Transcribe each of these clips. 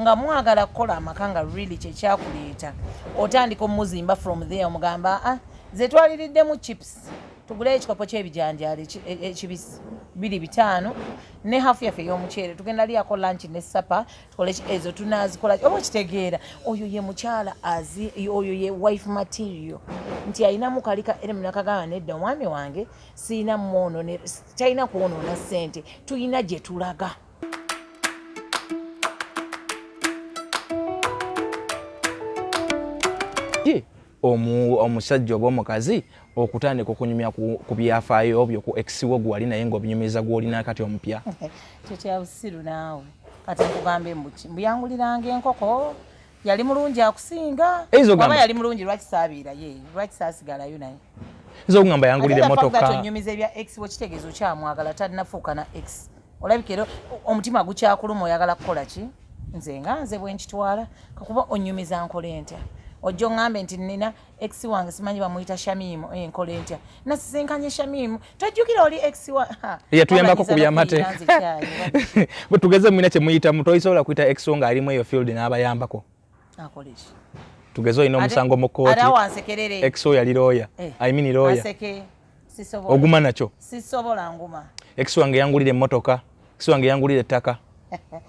Nga mwagala kukola amaka, nga really kyekyakuleeta, otandika omuzimba from there. Omugamba, "Ah, ze twaliriddemu chips, tuguleyo ekikopo ky'ebijanjaalo ekibisi 25 ne half yaffe ey'omuceere, tugenda lyako lunch ne supper, tukole ezo tunazikola." Oba okitegeera, oyo ye mukyala azi, oyo ye wife material, nti alinamu kalika era munakagamba, "Nedda, omwami wange siina mwono, talina kwonoona ssente, tulina gye tulaga." Omusajja oba omukazi okutandika okunyumya ku byafaayo byo ku ex wo gwali naye ng'obinyumiza gw'olina kati omupya? Kyo kya busiru naawe. Kati nkugambe mbuki? Mbuyanguliranga enkoko yali mulungi akusinga? Eyinza oba ogamba- yali mulungi, lwaki saabiiraye? Lwaki saasigalayo naye? Nza okugamba yangulira Ate the fact that emmotoka. onyumiza ebya ex, bwekitegeeza okyamwagala, talinafuuka na ex. Olabika era omutima gukyakuluma, oyagala kukola ki? Nze nga nze bwe nkitwala, kakuba onyumiza nkole ntya? Ojja oŋŋambe nti nina ex wange, simanyi bamuyita Shamimu, nkole ntya? Nasisinkanye Shamimu, tojjukira oli ex wa ha, Yatuyambako ku Oba byamateeka. nyiza n'okuyira nze kyayi, Bwe tugeze mulina kye muyitamu, toyisobola kuyita ex wo ng'alimu eyo field n'abayambako? Akola ki? Tugeze olina omusango mu Ate kkooti, awo ansekerere. Ex wo yali lawyer. I mean lawyer. Anseke, sisobola. Oguma nakyo? Sisobola, nguma. Ex wange yangulira emmotoka, ex wange yangulira ettaka,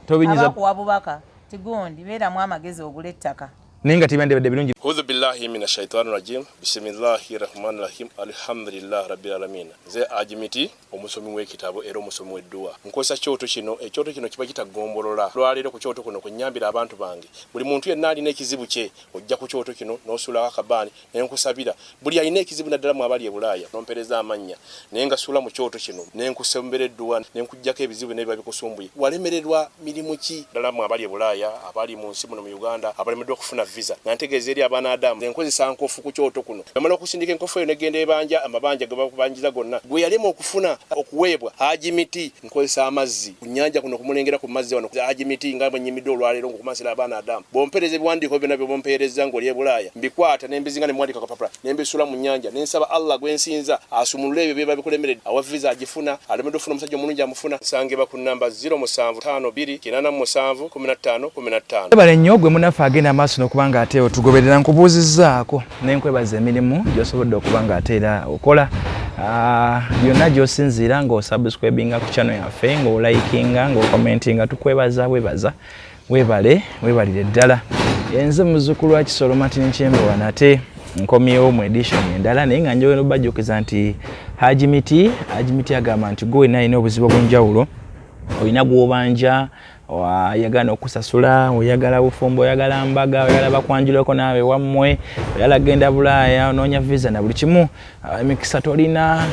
tobinyiza? Abakuwa bubaka tigundi, beeramu amagezi ogula ettaka. Naye nga tibandibadde birungi. Audhu billahi mina shaitani rajim, bisimillahi rahmani rahim, alhamdulillah rabbil alamin. Nze Ajimiti, omusomi w'ekitabo era omusomi w'edduwa. Nkozesa kyoto kino. Ekyoto kino kiba kitagombolola. Lwaleero ku kyoto kuno kwenyambira abantu bange. Buli muntu yenna alina ekizibu kye, ojja ku kyoto kino n'osuulako akabaani nenkusabira. Buli alina ekizibu, naddala mu abali e Bulaaya, nompereza amannya naye nga suula mu kyoto kino nenkusembera edduwa nenkuggyako ebizibu nebiba bikusumbuye. Walemererwa mirimu ki? Ddala mu abali e Bulaaya, abali mu nsi muno mu Uganda, abalemeddwa okufuna visa, nga ntegeeza eri abaana adamu, nkozesa nkofu ku kyoto kuno. Bamala okusindika enkofu eyo negenda ebanja amabanja ge bakubanjiza gonna. Gwe yalema okufuna okuweebwa Hajimiti, nkozesa amazzi ku nnyanja kuno, kumulengera ku mazzi wano. Hajimiti nga bwe nnyimidde olwaleero ng'okumansira abaana adamu, bompeereza ebiwandiiko byonna byebompeereza ng'oli e Bulaaya, mbikwata nembizinga nemuwandiika kapapula nembisuula mu nnyanja, nensaba Allah gwensinza asumulule ebyo byeba bikulemeredde. Awa visa agifuna, alemeddwa okufuna omusajja omulungi amufuna. Nsangibwa ku namba 0752 87 15 15. Webale nnyo gwe munaffe agenda maaso n'okuba nga ate otugoberera. Nkubuuzizzaako nenkwebazza emirimu gy'osobodde okuba nga ate era okola. Byonna gy'osinziira ng'osubscribinga ku channel yaffe, ng'olikinga, ng'okommentinga, tukwebaza webaza, webale, webalire ddala. Enze muzzukulu wa Kisolo Martin Kyembewa, nate nkomyewo mu edition endala, naye nga njogera obajjukiza nti Haji Miti, Haji Miti agamba nti gwe wenna alina obuzibu obw'enjawulo, olina gw'obanja oyagala okusasula, oyagala bufumbo, oyagala mbaga, oyagala bakwanjulako naawe wammwe, oyagala genda Bulaaya, onoonya visa na buli kimu, emikisa tolina,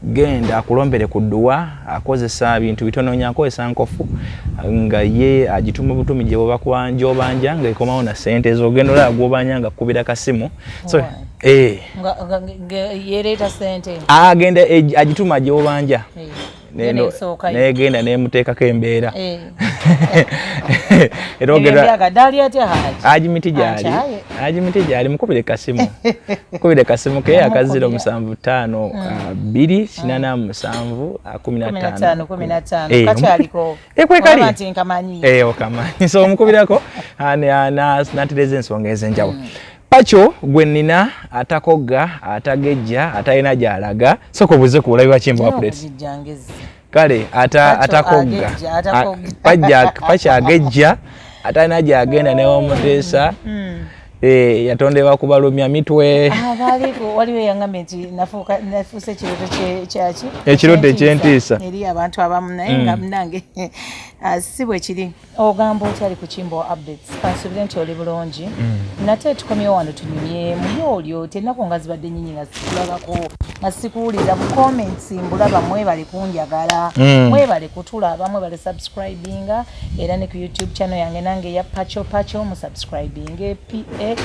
genda akulombere ku dduwa. Akozesa bintu bitono nnyo, akozesa nkofu nga ye agituma butumi gyobanja ng'ekomawo na ssente z'ogenda olaba gwobanja nga kkubira kasimu. So yereeta sente? Agenda agituma gyobanja negenda nemuteekako embeera. Era Hajimiti gyali, Hajimiti gyali, mukubire kasimu, mukubire kasimu ke aka 0752 87 15. Kacyaliko? Ekwekali. Nti nkamanyi. Okamanyi, so omukubirako natereza ensonga ez'enjawulo. Pakyo gwe nnina atakogga, atagejja, atalina gy'alaga. Soka obuze ku bulabi bakimba updates. Okugijjangezi. Kale Pakyo atakogga. Agejja, atakogga. Pakyo agejja, atalina gy'agenda newomuteesa. Yatondebwa kubalumya mitwe. Abaliko waliwo eyangambye nti nafuuse ekirooto kyaki? Ekirooto eky'entiisa. Eri abantu abamu, naye nga munange, si bwe kiri. Ogamba otyali ku Kimbo Updates? Kansuubire nti oli bulungi. Nate tukomyewo wano tunyumyemu yoolyo tennaku nga zibadde nyinyi nga sikulabako, nga sikuwulira bu comments. Mbulaba, mwebale kunjagala, mwebale kutulaba, mwebale subscribinga era ne ku YouTube channel yange nange eya Pacho Pacho, musubscribinge, Pacho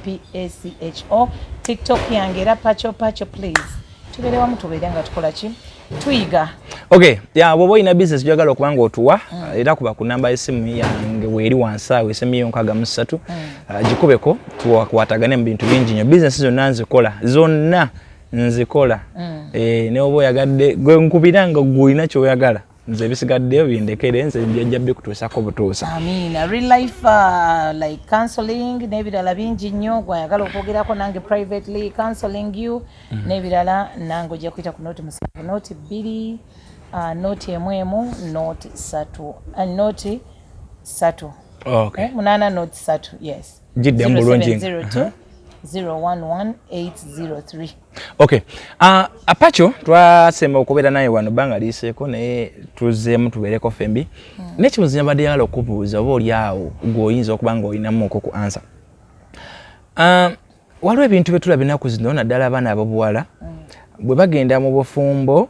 Pacho. TikTok yange era Pacho Pacho. Please tubeere wamu, tubeere nga tukola ki? Tuyiga. Okay, ya bw'oba olina business gy'oyagala okuba nga otuwa, era kuba ku namba y'essimu yange weeri wansi awo, esimu yo 63, gikubeko tuwakwatagane mu bintu bingi nnyo. Business zonna nzikola, zonna nzikola. Ne oba oyagadde gwe nkubira nga gwe olina ky'oyagala. Nze ebisigaddeyo bindekere, nze byajja bikutuusako butuusa. Amiina. Real life, like counseling n'ebirala bingi nnyo. Gwayagala okwogerako nange privately, counseling you n'ebirala, nange ojja kuyita ku 07 02 011 03 03. 8 03, yes. Giddemu bulungi. 0702 011 803. Okay, Apacho twasemba okubeera naye wano bbanga liyiseeko, naye tuzzeemu tubeereko ffembi. N'ekibuuzo nyabadde yagala okubuuza, oba oli awo gw'oyinza okuba nga olinamuko ku answer. Waliwo ebintu bye tulaba ennaku zino, naddala abaana ab'obuwala bwe bagenda mu bufumbo,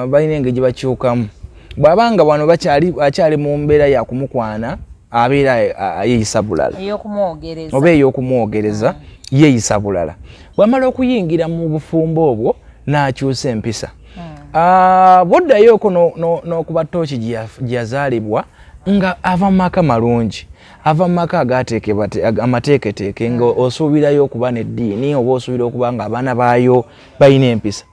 balina engeri gye bakyukamu. Bw'abanga wano bakyali akyali mu mbeera ya kumukwana, abeera yeeyisa bulala. Ey'okumwogereza. Oba ey'okumwogereza, yeeyisa bulala. Bw'amala okuyingira mu bufumbo obwo n'akyusa empisa. Bw'oddayoko n'okuba tooki gye yazaalibwa nga ava mu maka malungi, ava mu maka agateekebwa amateeketeeke, nga osuubirayo okuba n'eddiini oba osuubira okuba nga abaana baayo balina empisa,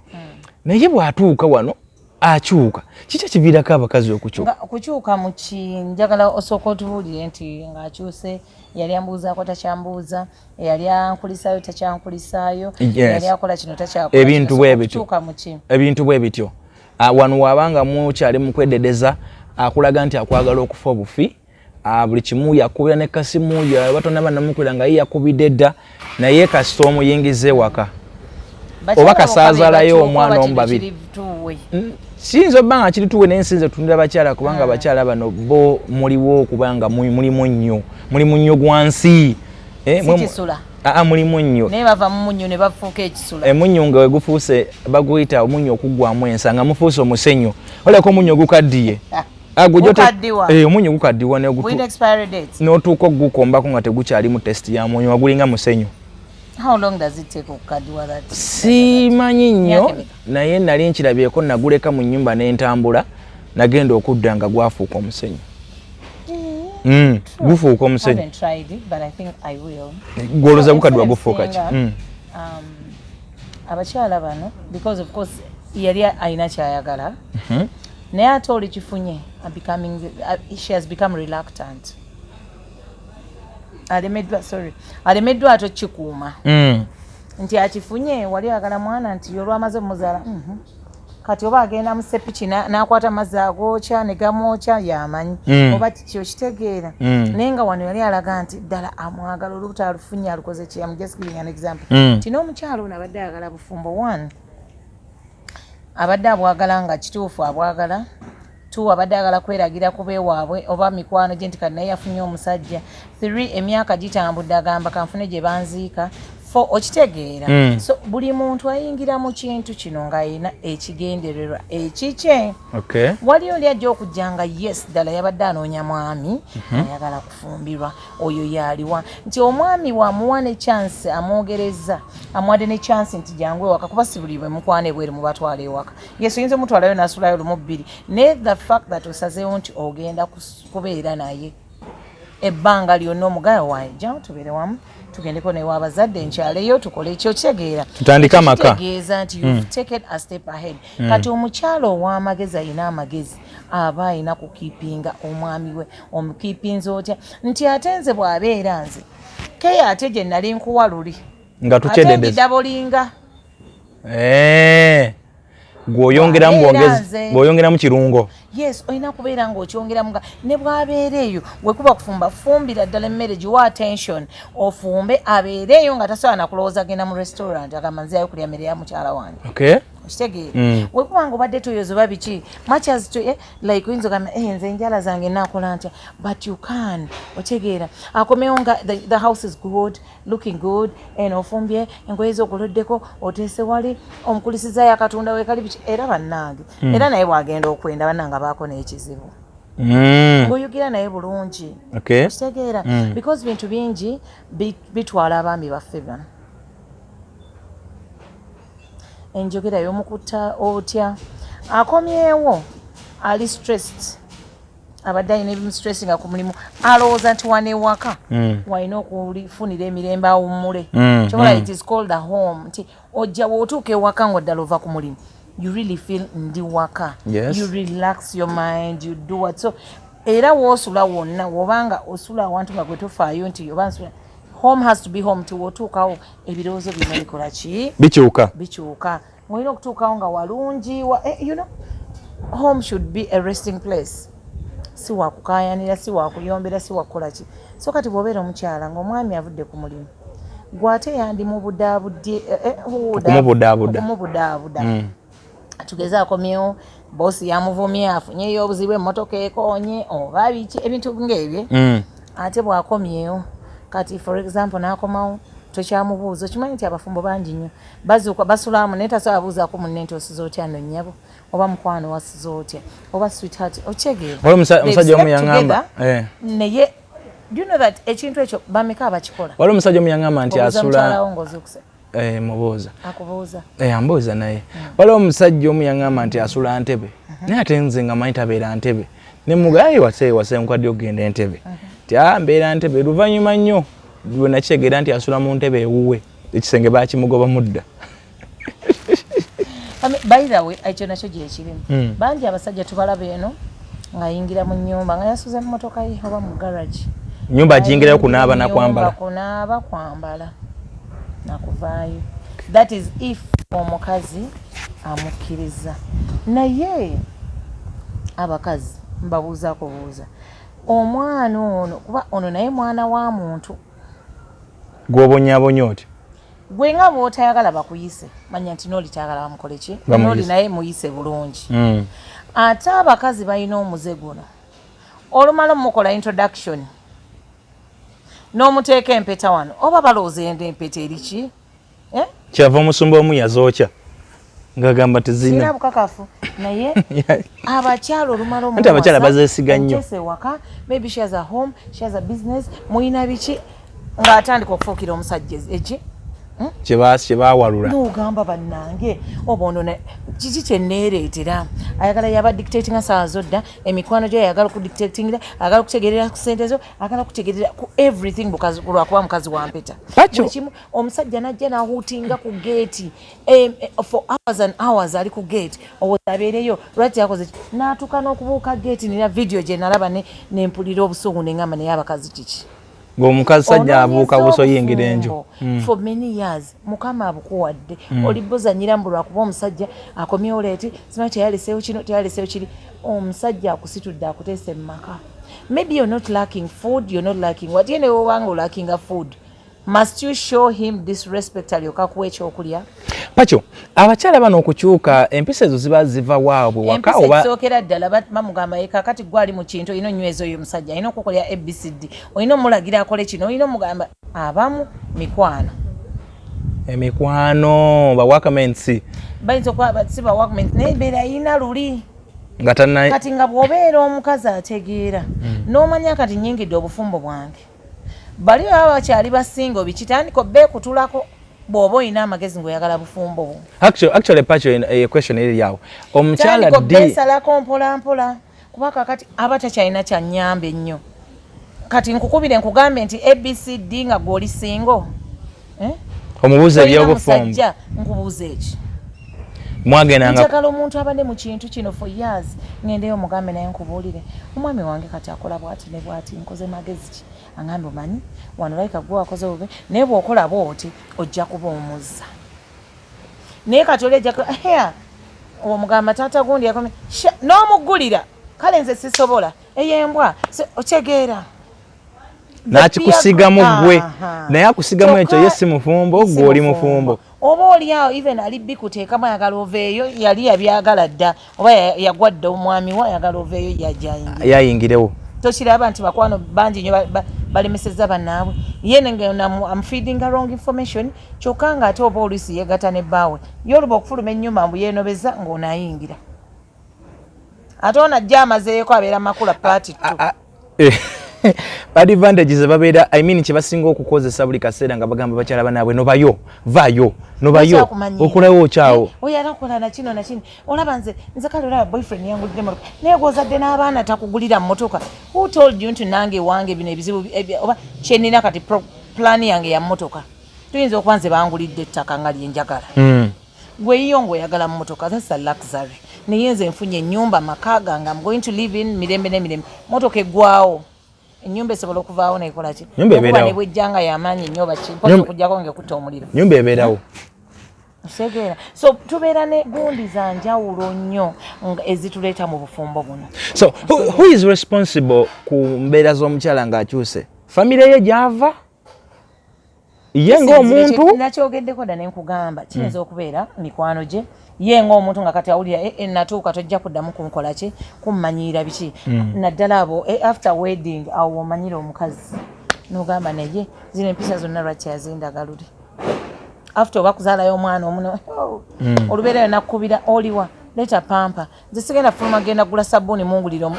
naye bw'atuuka wano akyuka. Kiki ekiviirako abakazi okukyuka? Nga okukyuka mu ki? Njagala osooka otubuulire nti ng'akyuse, yali ambuuzaako takyambuuza, eyali ankulisaayo takyankulisaayo, yali akola kino takyakola. Ebintu kino. Bwe bityo. Okukyuka mu ki? Ebintu bwe bityo. Wano wabanga mukyali mu kwededeza, akulaga nti akwagala okufa obufi. Buli kimu yakubira ne kasimu, batonaba namukubira nga ye yakubidde dda, naye kasita omuyingiza ewaka Bakyala oba kasaazalayo bokka be omwana bakyuka omu oba babiri. kino kiri tuwe? Kiyinza obba nga kiri tuwe, naye nsinze tutundira bakyala, kubanga abakyala bano bo muliwo okubanga mulimu nnyo, muli munnyo gwa nsi. Si kisula. Aa, mulimu nnyo. Naye bava mu munnyo ne bafuuka ekisula. Emunnyo nga wegufuuse, baguyita omunnyo okuggwamu ensa, nga mufuuse omusenyu, oleka omunnyo gukaddiye. Ah, Gukaddiwa. Omunnyo gukaddiwa With expiry dates. N'otuuka ogukombako nga tegukyalimu taste ya munyo, wagulinga musenyu. How long does it take okukaddiwa that? Simanyi nnyo. Myaka emeka? Naye nali nkirabyeko, naguleka mu nnyumba n'entambula, nagenda okudda nga gwafuuka omusenyu. Gufuuka omusenyu. Haven't tried it, but I think I will. Gwolooza gukaddiwa gufuuka ki? Ebiseera abakyala bano, because of course yali alina kyayagala, naye ate oli kifunye, becoming, she has become reluctant, alemeddwa, sorry, alemeddwa ate okikuuma nti akifunye. Wali oyagala mwana nti olwamaze omuzaala, Kati oba agenda mu sepiki n'akwata amazzi agookya ne gamwokya, yamanyi oba kiki, okitegeera? Naye nga wano yali alaga nti ddala amwagala, olubuto alufunye, alukoze ki. I'm just giving an example nti n'omukyalo ono abadde ayagala bufumbo, one, abadde abwagala nga kituufu abwagala, two, abadde ayagala kweragira ku beewaabwe oba mikwano gye nti kati naye yafunye omusajja, three, emyaka gitambudde, agamba kanfune gye banziika, four, okitegeera? So buli muntu ayingira mu kintu kino ng'alina ekigendererwa ekikye. Wali oli ajja okujja nga yes, ddala yabadde anoonya mwami, ayagala kufumbirwa. Oyo yaliwa nti omwami wamuwa ne chance, amwogereza, amuwadde ne chance nti jangu ewaka, kuba si buli bwe mukwana ebweru mubatwala ewaka. Yes, oyinza omutwalayo nasulayo lumu bbiri, naye the fact that osazeewo nti ogenda kubeera naye ebbanga lyonna, omugayo waaye jangu tubeere wamu, tugendeko newa abazadde, nkyaleyo, tukole ekyo, okitegeera? Tutandike amaka. Kitegeeza nti you've taken a step ahead. Kati omukyala ow'amagezi, alina amagezi, aba alina kukeepinga omwami we. Omukeepinza otya? Nti ate nze bw'abeera nze keya, ate gye nali nkuwa luli nga ate tukyededeza ngidoublinga. Gw'oyongeramu Bw'abeera bwongezi Gw'oyongeramu kirungo. Yes, olina kubeera ng'okyongeramu nga ne bw'abeera eyo, wekuba kufumba, fumbira ddala emmere, giwa attention, ofumbe, abeere eyo nga tasobola nakulowooza genda mu restaurant, agamba nzirayo kulya mmere ya mukyala wange. Okitegeera? Wekuba nga obadde toyoza oba biki, much as to, like oyinza ogamba, nze enjala zange nakola ntya, but you can, otegeera, akomewo nga the house is good, looking good, eno ofumbye, engoye zogoloddeko, oteese wali, omukulisizayo akatunda wekali biki. Era bannange, era naye bwagenda okwenda, bannange abaako n'ekizibu, ng'oyogera naye bulungi. Okitegeera? Because bintu bingi bitwala abaami baffe bano. Enjogera y'omukutta otya? Akomyewo ali stressed, abadde alina ebimustressinga ku mulimu, alowooza nti wano ewaka walina okufunira emirembe, awummule. Kyobola it is called a home, nti ojja bw'otuuka ewaka ng'oddala ova ku mulimu. You really feel ndi waka. You relax your mind, you do what. So era woosula wonna, wobanga osula awantu nga gwe tofaayo nti oba nsula, home has to be home. Ti wotuukawo ebirowoozo byonna bikola ki? Bikyuka. Bikyuka. Olina okutuukawo nga walungi home should be a resting place, si wakukayanira, si wakuyombera, si wakukola ki. So kati bw'obeera omukyala ng'omwami avudde ku mulimu, gwate yandimubudabudde Okumubudaabuda. Okumubudaabuda. Tugeze akomyewo, bosi yamuvumye, afunyeyo obuzibu, emmotoka ekoonye oba biki, ebintu ng'ebyo. Ate bw'akomyewo kati, for example, n'akomawo tokyamubuuza. Okimanyi nti abafumbo bangi nnyo bazuuka basulamu naye tasobola buuzaako munne nti osiza otya no nnyabo, oba mukwano wasiza otya, oba sweetheart, okyegeera? Waliwo omusajja omu yaŋŋamba, Naye do you know that ekintu ekyo bameka abakikola? Waliwo omusajja omu yaŋŋamba nti Obuuza asula mukyalawo ng'ozuukuse? Mubuuza. Akubuuza? Ambuuza. Naye waliwo omusajja omu yaŋŋamba nti asula Ntebe, naye ate nze nga manyi tabeera Ntebe, nemuga ayi wase wase nkwadde okugenda Entebe, nti a mbeera Ntebe. Luvannyuma nnyo lwe nakitegeera nti asula mu ntebe ewuwe, ekisenge bakimugoba mudda. I mean, by the way, ekyo nakyo gyekirimu. Bangi abasajja tubalaba eno ng'ayingira mu nnyumba nga yasuze mu mmotoka ye oba mu garage. Nyumba agiyingirayo kunaaba nakwambala. Kunaaba, kwambala, nakuvaayo. That is if omukazi amukkiriza. Naye abakazi mbabuuza kubuuza, omwana ono, kuba ono naye mwana wa muntu. Gwobonyabonya oti. Gwe nga bw'otayagala bakuyise, manya nti nooli tayagala bamukole ki? Bamuyise. Nooli naye muyise bulungi. Ate abakazi balina omuze guno, olumala omukola introduction n'omuteeka empeta wano, oba balowooza endo empeta eriki, eh? Kyava omusumba omu yazookya ng'agamba Sirina tezina. bukakafu, naye abakyala olumala Anti abakyala bazeesiga nnyo. omuteesa ewaka, maybe she has a home, she has a business, muyina biki, ng'atandika okufuukira omusajja eki. Kyebawalula. N'ogamba bannange, oba ono kiki kyenneereetera? Ayagala yaba dictatinga saawa zodda, emikwano gyo ayagala okudictatingira, ayagala okutegerera ku sente zo, ayagala okutegerera ku everything lwakuba mukazi wa mpeta. Pacho. Buli kimu omusajja najja n'ahuutinga ku geeti for hours and hours, ali ku gate owooza abeereyo lwaki yakoze ki, n'atuuka n'okubuuka geeti. Nina vidiyo gye nalaba nempulira obusungu, neŋŋamba naye abakazi kiki? Ng'omukazi sajja abuuka Onoonyeza buso yingira enju. Obufumbo for many years, Mukama abukuwadde, oli buzanyira mbu lwakuba omusajja akomyewo late, simanyi teyaleseewo kino, teyaleseewo kiri. Omusajja akusitudde, akuteese mu maka. Maybe you're not lacking food, you're not lacking what. Ye newobanga olackinga food, must you show him disrespect alyoka akuwa ekyokulya? Pacho, abakyala bano okukyuka empisa ezo ziba ziva waabwe waka Empisa oba? ekisookera ddala bamugamba ye kakati gwe ali mu kintu, olina onyweza oyo omusajja, olina okukolera ABCD, olina omulagira akole kino, olina omugamba. Abamu mikwano. Emikwano, baworkmates. Bayinza okuba si baworkmates, naye embeera ayina luli Nga tanna. Kati nga bw'obeera omukazi ategeera n'omanya kati nyingidde obufumbo bwange, bali baba bakyali basinga obikitandika obbeekutulako bw'oba olina amagezi ng'oyagala bufumbo bwo. Actually, Pacho, question eri awo, omukyala Tandika ddi obbeesalako mpola mpola, kuba kakati aba takyalina kyanyamba ennyo. Kati nkukubire nkugambe nti ABCD nga gw'oli single, eh? Omubuuza Tolina ebyobufumbo. musajja, nkubuuza eki? Mwagendanga. Njagala omuntu abadde mu kintu kino for years, ngendeyo omugambe naye nkubuulire, omwami wange kati akola bwati ne bwati, nkoze magezi ki? Aŋambe omanyi wano layika gwe wakoze bubi, naye bw'okola bwoti ojja kuba omuzza. Naye kati oli ejja omugamba taata gundi yakomye n'omuggulira, kale nze sisobola ey'embwa. Okyegeera? N'akikusigamu ggwe. Aha. Naye akusigamu ekyo, ye Kyokka si mufumbo, si gwe oli mufumbo. Oba oli awo even ali bikuteekamu, ayagala oveeyo, yali yabyagala dda, oba yagwa dda omwami we, ayagala oveeyo yajayingira. Yayingirewo. Tokiraba nti bakwano bangi nnyo balemesezza bannaabwe, ye amfeedinga wrong information, kyokka nga ate oba oluusi yegatta ne bbaawe, ye oluba okufuluma ennyumba mbu yeenobeza ng'ono ayingira, ate ono ajja amazeeko abeera makula part two. Advantages babeera, I mean, kyebasinga okukozesa buli kaseera nga bagamba bakyala banaabwe nobayo, vaayo, nobayo. Okyakumanyiira. Okolawo okyawo. Oyo arakola na kino na kino, olaba nze kale olaba boyfriend yangulidde motoka, naye gwozadde n'abaana takugulira mmotoka. Who told you nti nange wange bino ebizibu oba kyenina kati plan yange ya mmotoka? Tuyinza okuba nze bangulidde ettaka nga lyenjagala. Gwe yiyo ng'oyagala mmotoka, that's a luxury, naye nze nfunye ennyumba, maka gange, I'm going to live in mirembe n'emirembe. Motoka eggwawo, ennyumba esobola okuvaawo nekola ki? Nyumba ebeerawo. Ne bwejja nga yamaanyi nnyo oba ki, mpozi okugjako ng'ekutta omuliro. Nyumba ebeerawo. Osegeera? So tubeera ne gundi za njawulo nnyo nga ezituleeta mu bufumbo buno. So who is responsible ku mbeera z'omukyala ng'akyuse? Famire ye gy'ava, ye ng'omuntu? Nakyogeddeko dda nenkugamba, kiyinza okubeera mikwano gye, ye ng'omuntu nga kati awulira, "Eh, eh, natuuka, tojja kuddamu kunkola ki, kummanyiira biki." Naddala abo after wedding, awo omanyira omukazi nogamba, naye zino empisa zonna lwaki azindagalule? After oba kuzaalayo omwana omuno, oh, olubeerayo nakkubira, "Oliwa? Leeta pamper, nze sigenda fuluma, genda gula sabbuuni, mungulire omu."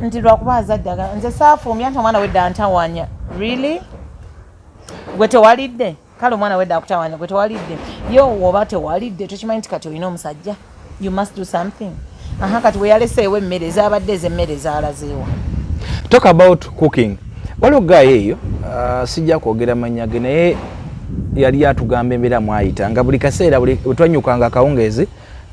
Nti lwakuba azadde nze saafumbya, nti omwana wedda antawanya. Really? Gwe tewalidde? Kale omwana wedda akutawanya, gwe tewalidde. Ye woba tewalidde, tokimanyi nti kati olina omusajja, you must do something. Aha, kati weyaleseewo emmere ezabadde ezemmere zaalazeewa? Talk about cooking, waliwo guy eyo, sijja kwogera mannya ge, naye yali atugamba embeera mwayita nga buli kaseera, buli bwe twanyukanga akawungeezi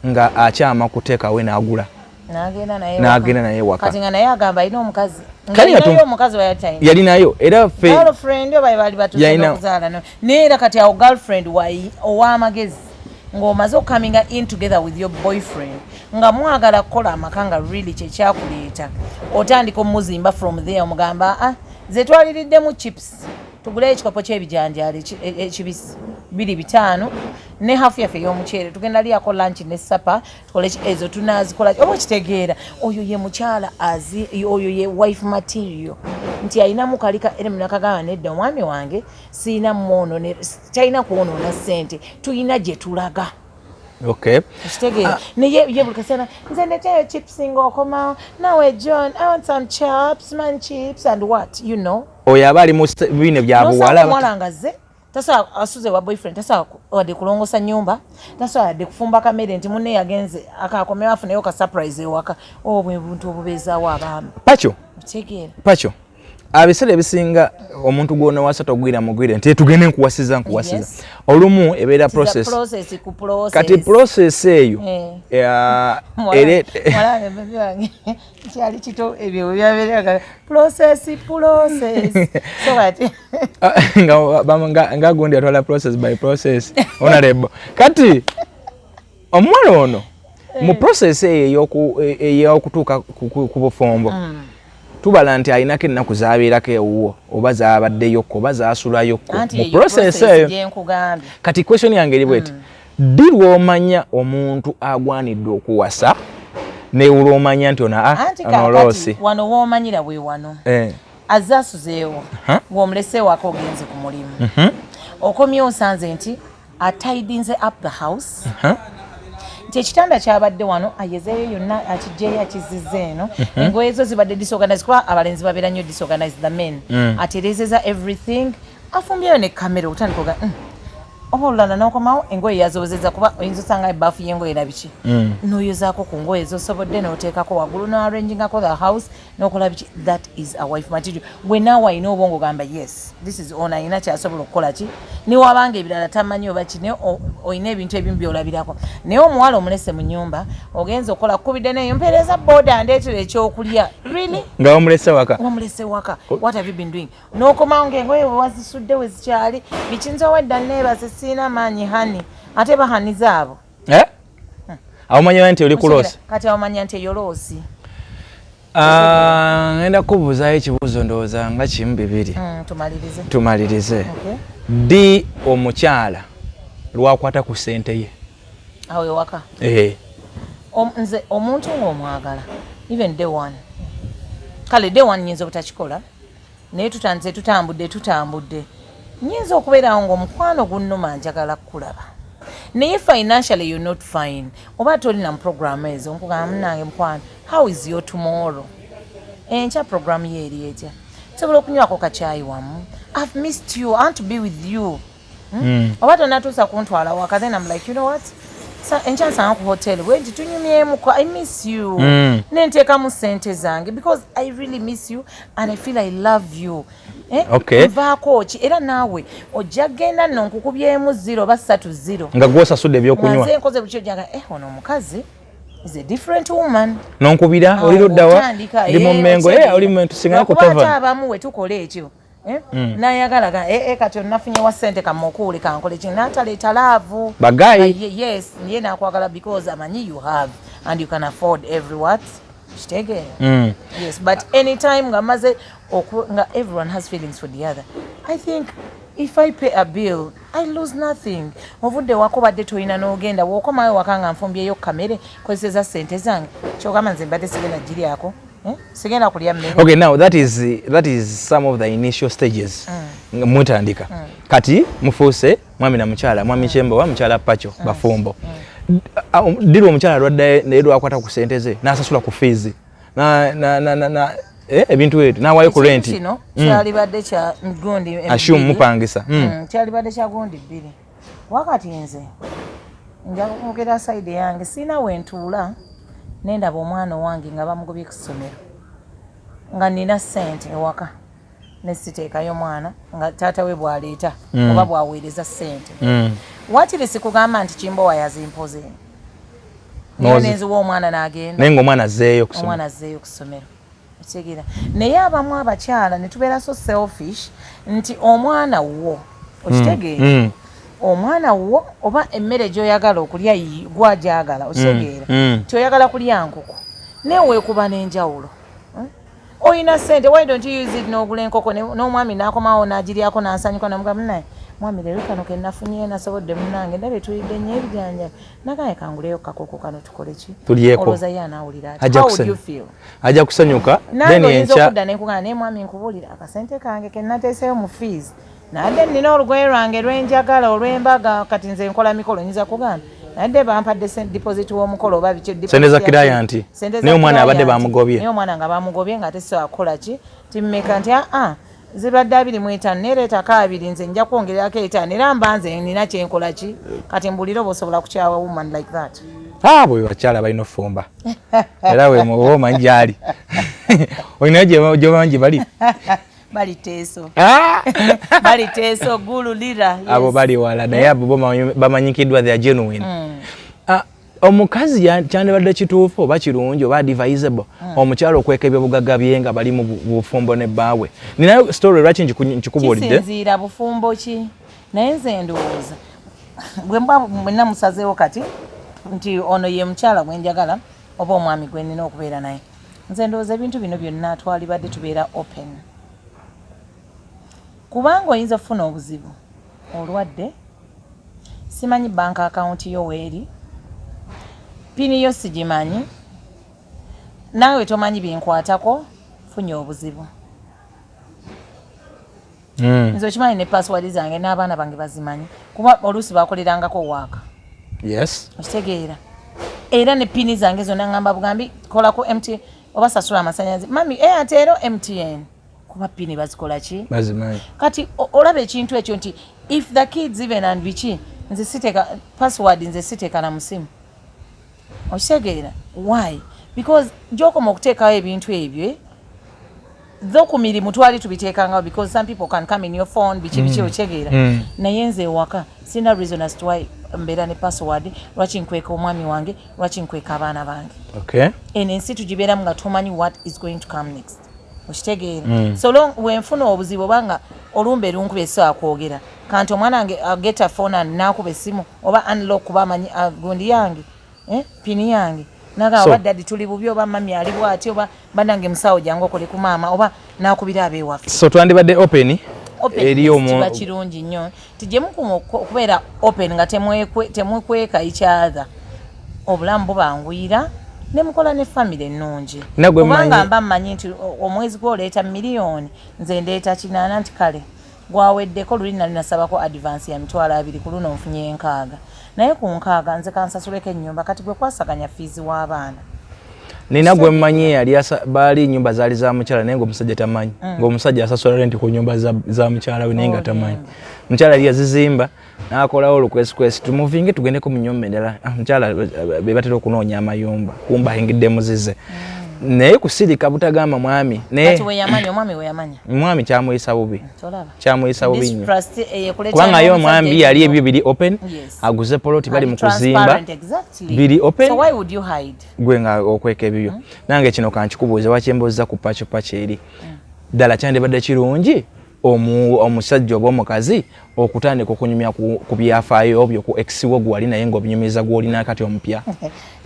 nga akyama kuteekawe n'agula. N'agenda naye. N'agenda naye waka. Kati nga naye agamba alina omukazi. Kale nga alinayo omukazi wayatalina? Yali nayo era ffe. Girlfriend oba bali batuuse n'okuzaala naye era kati awo girlfriend ow'amagezi ng'omaze okucominga in together with your boyfriend, nga mwagala kukola amaka, nga really kyekyakuleeta, otandika omuzimba from there. Omugamba, "Ah, ze twaliriddemu chips, tuguleyo ekikopo ky'ebijanjaalo ekibisi 25 ne hafu yaffe ey'omuceere, tugenda lyako lunch ne supper, tukole ezo tunazikola." Oba okitegeera, oyo ye mukyala azi, oyo ye wife material, nti alinamu kalika era nakagamba, "Nedda, omwami wange siina mwono, talina kwonoona ssente, tulina gye tulaga." Okitegeera? Naye ye buli kaseera, "Nze ndeteyo chips ng'okomawo nawe John, I want some chops man, chips and what, you know." Oyo aba ali mu bino bya buwala. Omuwala nga azze, tasobola, asuze wa boyfriend, tasobola wadde kulongosa nyumba, tasobola wadde kufumba kamere, nti munne yagenze akakomewo afuneyo ka surprise ewaka. Obwo bwe buntu obubeezaawo abaami. Pakyo. Okitegeera? Pakyo, ebiseera ebisinga omuntu gwonawasa togwira mugwire nti tugende nkuwasiza, nkuwasiza. Olumu ebeera process. Process ku process. Kati process eyo Mwana wange kyali kito, ebyo byabeeraga process, process, so kati Ah, nga gundi atwala process by process, honorable. Kati omuwala ono mu process eyo ey'okutuuka ku bufumbo, tubala nti alinako ennaku zabeerako ewuwo, oba zabaddeyokko, oba zasulayokko Anti mu eyo process eyo. Gyenkugambye. Kati question yange eri bweti: ddi lw'omanya omuntu agwanidde okuwasa, ne lw'omanya nti ono, ah, Anti ono kakati loosi? Wano woomanyira bwe wano azze asuzeewo, ng'omulese waka, ogenze ku mulimu, okomyewo osanze nti atidinze up the house, nti ekitanda kyabadde wano ayezeeyo yonna, akijjeyo, akizizza eno, engoye zo zibadde disorganized, kuba abalenzi babeera nnyo disorganized, the men. Atereezeza everything, afumbyeyo ne kamera, otandika oga, Oba olulala n'okomawo engoye yazozeza, kuba oyinza osanga ebaafu y'engoye na biki, n'oyozaako ku ngoye zosobodde, n'oteekako waggulu, n'arrangingako the house, n'okola biki. That is a wife material. Gwe naawe alina obwongo gamba, "Yes, this is ono alina kyasobola okukola ki." Niwabanga ebirala tamanyi oba ki, naye olina ebintu ebimu byolabirako. Naye omuwala omulese mu nyumba, ogenza okukola, kukubidde neyo, "Mpeereza boda, ndeetera ekyokulya." Really? Nga wamulese waka. Wamulese waka, what have you been doing? N'okomawo ngaengoye we wazisudde we zikyali bikinza, "Owedda neebase, siina maanyi, honey." Ate bahaniza abo. Eh? Awo omanya nti oli ku loss. Kati awomanya nti eyo loss. Ah, ngenda kubuuzayo ekibuuzo, ndowooza nga kimu bibiri. Tumalirize. Tumalirize. Okay. Ddi omukyala lwakwata ku ssente ye? Awo ewaka? Eh. Nze omuntu ng'omwagala, even day one, kale day one nyinza obutakikola, naye tutandise, tutambudde, tutambudde, nyinza okubeerawo ng'omukwano gunnuma, njagala kukulaba, naye financially you're not fine, oba tolina mu program ezo, nkugamba, "Munange mukwano, how is your tomorrow? Enkya program ye eri etya? Nsobola okunywako kacyayi wamu? I've missed you, I want to be with you." Oba tonatuusa kuntwala waka, then I'm like, "You know what, Enkya nsanga ku hotel bwenti tunyumyemuko, I miss you, nenteekamu sente zange because I really miss you and I feel I love you. Eh? Okay. Nvaako ki era naawe ojja genda nno nkukubyemu 0 oba 3 0 Nga gwosasudde ebyokunywa. Nze nkoze bukyo janga, ono omukazi is a different woman. Nonkubira, oli luddawa? Ndi mu Mmengo. Oli mu tusinga ku tavern. Abamu we tukola ekyo. Nayagala ga kati onafunye wa sente kamukuule kankole ki n'ataleeta love. Bagayi. Yes, ye nakwagala because amanyi you have and you can afford every what, kitegeera? Yes, but anytime nga maze nga everyone has feelings for the other, I think if I pay a bill, I lose nothing. Ovudde wako badde tolina n'ogenda, bw'okomayo waka nga nfumbyeyo kamere, kozeseza sente zange, kyogamba nze mbadde sigenda giryako, eh? Sigenda kulya mmere. Okay, now that is some of the initial stages. Nga mutandika kati mufuuse mwami na mukyala, mwami Kyembowa, mukyala Pacho, bafumbo. Diri omukyala alwadde naye lwakwata ku sente ze n'asasula ku fees na ebintu ebyo n'awaayo ku Ekintu renti. Kino kyalibadde kya gundi Assume bbiri. mupangisa. Kyalibadde kya gundi bbiri. Wakati nze nja kwogera side yange, siina wentuula nendaba omwana owange nga bamugobye ku ssomero nga nina ssente ewaka nesiteekayo mwana nga taata we bw'aleeta oba bw'aweereza ssente. Wakiri sikugamba nti Kimbowa yazimpoze niyo nenziwa omwana n'agenda. Naye ng'omwana azzeeyo kusoma. Omwana azzeeyo ku ssomero, okitegeera? Naye abamu abakyala ne tubeera so selfish nti omwana wo, okitegeera? Omwana wo oba emmere gy'oyagala okulya gwagyagala, okitegeera? Ti oyagala kulya nkoko naye weekuba n'enjawulo. Eh? Oyina ssente, why don't you use it n'ogula enkoko n'omwami n'akomawo n'agiryako n'asanyuka, namugamba, "Naye mwami, leero kano ke nafunye nasobodde, munnange ndabye tulidde nnyo ebijanjabi, nagaye kanguleyo kakoko kano tukole ki?" Tulyeko. Olowooza ye anaawulira ati? Ajja How would you kusanyuka. feel? Ajja kusanyuka. Nange Then oyinza enkya okudda nenkugamba, "Naye mwami, nkubuulira akasente kange ke nateeseyo mu fees, nadde nina olugoye lwange lwenjagala olw'embaga, kati nze nkola mikolo, nyinza kugamba nadde bampadde deposit w'omukolo oba biki, deposit Sente za client. Sente za Naye omwana abadde client. bamugobye. Naye omwana nga bamugobye nga tesobola kukola ki, timmeka nti aa zibadde 25 nereetako 20, nze nja kwongererako 5 era mba nze nina kyenkola ki." Kati mbulire oba osobola kukyawa woman like that. Ah, bwe bakyala balina ofumba era we oba omanyi gyali, olinayo gyobamanyi gye bali. Bali Teeso. Ah! Bali Teeso, Gulu, Lira, yes. Abo bali wala, naye abo bo bamanyikiddwa they are genuine. Ah, omukazi kyandibadde kituufu oba kirungi oba advisable omukyala okweka ebyobugagga bye nga bali mu bufumbo ne bbaawe? Ninayo story lwaki nkikubuulidde. Kisinziira bufumbo ki, naye nze ndowooza bwe mba mwenna musazeewo kati nti ono ye mukyala gwe njagala oba omwami gwe nnina okubeera naye, nze ndowooza ebintu bino byonna twalibadde tubeera open, kubanga oyinza okufuna obuzibu, olwadde, simanyi bank account yo weeri, PIN yo sigimanyi, naawe tomanyi binkwatako, funye obuzibu. Nze okimanyi ne password zange n'abaana bange bazimanyi, kuba oluusi bakolerangako waaka. Okitegeera? Era ne PIN zange zonna ngamba bugambi kolako mt oba sasula amasanyalaze, mami Airtel, MTN, kuba PIN bazikola ki? Bazimanyi. Kati olaba ekintu ekyo nti if the kids even and biki, nze siteeka password, nze siteeka na musimu, okitegeera? Why? Because gyokoma okuteekawo ebintu ebyo, though ku mirimu twali tubiteekangawo because some people can come in your phone, biki biki, okitegeera? Naye nze ewaka sina reason as to why mbeera ne password. Lwaki nkweka omwami wange? Lwaki nkweka abaana bange? Eno ensi tugibeeramu nga tomanyi what is going to come next, okitegeera? So long wenfuna obuzibu oba nga olumbe lunkuba esobola kwogera kanti omwana wange get a phone and nakuba essimu oba unlock, kuba amanyi gundi yange, PIN yange, naga oba daddy tuli bubi oba mami ali bwati oba banange musawo jangu okole ku maama oba nakubira abewaffe. So twandibadde open eri kiba kirungi nnyo tijje mukuma okubeera open nga temwekweka each other, obulamu bubanguyira ne mukola ne famire ennungi, kubanga mba mmanyi nti omwezi gwoleeta miliyoni, nze ndeeta 800, nti kale gwaweddeko, luli nali nasabako advance ya 20,000, ku luno nfunye 60, naye ku 60 nze kansasuleko ennyumba, kati gwe kwasaganya fees w'abaana. Nina gwe mmanyi yali baali ennyumba zaali za mukyala naye ng'omusajja tamanyi, ng'omusajja asasula renti ku nyumba za mukyala we naye nga tamanyi. Mukyala yali yazizimba n'akolawo olukwesikwesi, tumuvinge tugendeko mu nyumba endala. Ah, mukyala be batera okunoonya amayumba, kumba ayingidde muzize, naye kusirika butagamba mwami. Naye mwami kyamuyisa bubi, kyamuyisa bubi nnyo, kubanga ye omwami yali ebyo biri open, aguze poloti, bali mu kuzimba, biri open, gwe nga okweka ebibyo. Nange kino kankikubuuze, wakyembuuza ku pacho pacho eri ddala kyandibadde kirungi omusajja oba omukazi okutandika okunyumya ku byafaayo byo ku ex wo gwali naye ng'obinyumiza gw'olina kati omupya?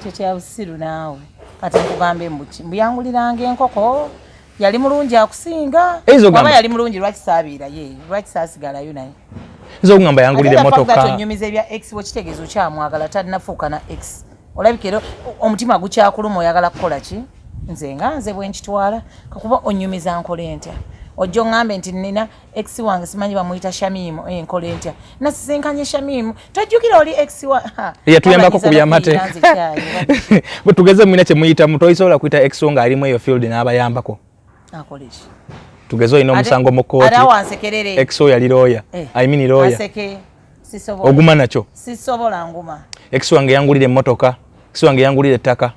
Kyo kya busiru naawe. Kati nkugambe mbuki? Mbuyanguliranga enkoko yali mulungi akusinga? Oba yali mulungi, lwaki saabiirayo? Lwaki saasigalayo naye? Nza okugamba yangulira emotoka. Onyumiza ebya ex wo, kitegeeza okyamwagala, talinafuuka na ex. Olabika era omutima gukyakuluma, oyagala kukola ki? Nze nga nze bwe nkitwala, kakuba onyumiza nkole ntya? Ojja oŋŋambe nti nina ex wange, simanyi bamuyita Shamimu, nkole ntya? Nasisinkanye Shamimu, tojjukira oli ex wa Yatuyambako ku byamateeka. Bwe tugeze mulina kye muyitamu, toyisobola kuyita ex wo ng'alimu eyo field n'abayambako? Akola ki? Tugeze olina omusango mu kooti, ex wo yali lawyer, I mean lawyer. Oguma nakyo? Sisobola, nguma. Ex wange yangulira emmotoka, ex wange yangulira ettaka,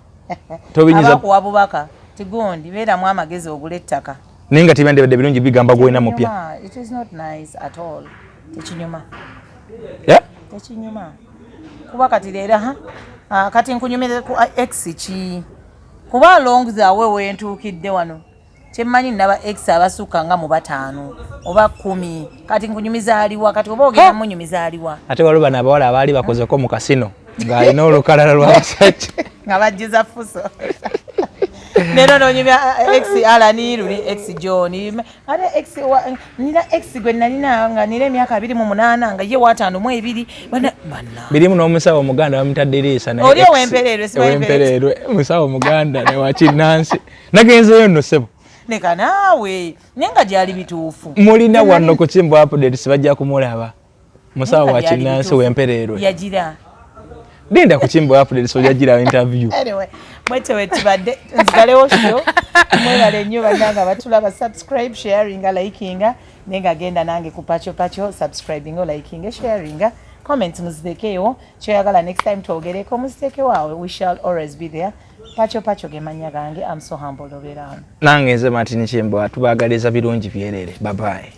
tobinyiza? Abakuwa bubaka tigundi, beeramu amagezi ogula ettaka. Naye nga tebandibadde birungi bigamba gwolina mupya? It is not nice at all, tekinyuma. Tekinyuma, kuba kati leero kati nkunyumire ku ex ki? Kuba along the way wentuukidde wano, kyemmanyi naba ex abasukka nga mu 5 oba 10. Kati nkunyumiza aliwa? Kati oba ogenda munyumiza aliwa? Ate waliwo bano abawala abaali bakozeko mu kasino ng'alina olukalala lw'abasajja. Nga bajjiza fuso. Leero nonyumya ex Alani, luli ex John, ate ex nina ex gwe nalina nga nina emyaka 28 nga ye wa 52. Bana Birimu n'omusawo omuganda bamuyita Diriisa. Oli ow'empereerwe? Ow'empereerwe, musawo muganda newakinnansi. Nagenzeyo nno, ssebo. Leka naawe, naye nga gyali bituufu. Mulina wano ku Kimbo Updates, bajja kumulaba, musawo wa kinnansi w'empereerwe. Yagira. Linda ku Kimbo Updates, ojja interview. Anyway, mwete wetubadde nzigalewo show. Mwebale nnyo bannanga batulaba. Subscribe, sharinga, likinga, naye nga genda nange ku Pacho Pacho, subscribing, liking, sharinga, comments muzitekeewo, kyoyagala next time twogereko muzitekewo awo. We shall always be there. Pacho Pacho gemanya gange. I'm so humble obeera wano. Nange nze Martin Kimbo, tubagaliza birungi byerere. Bye bye.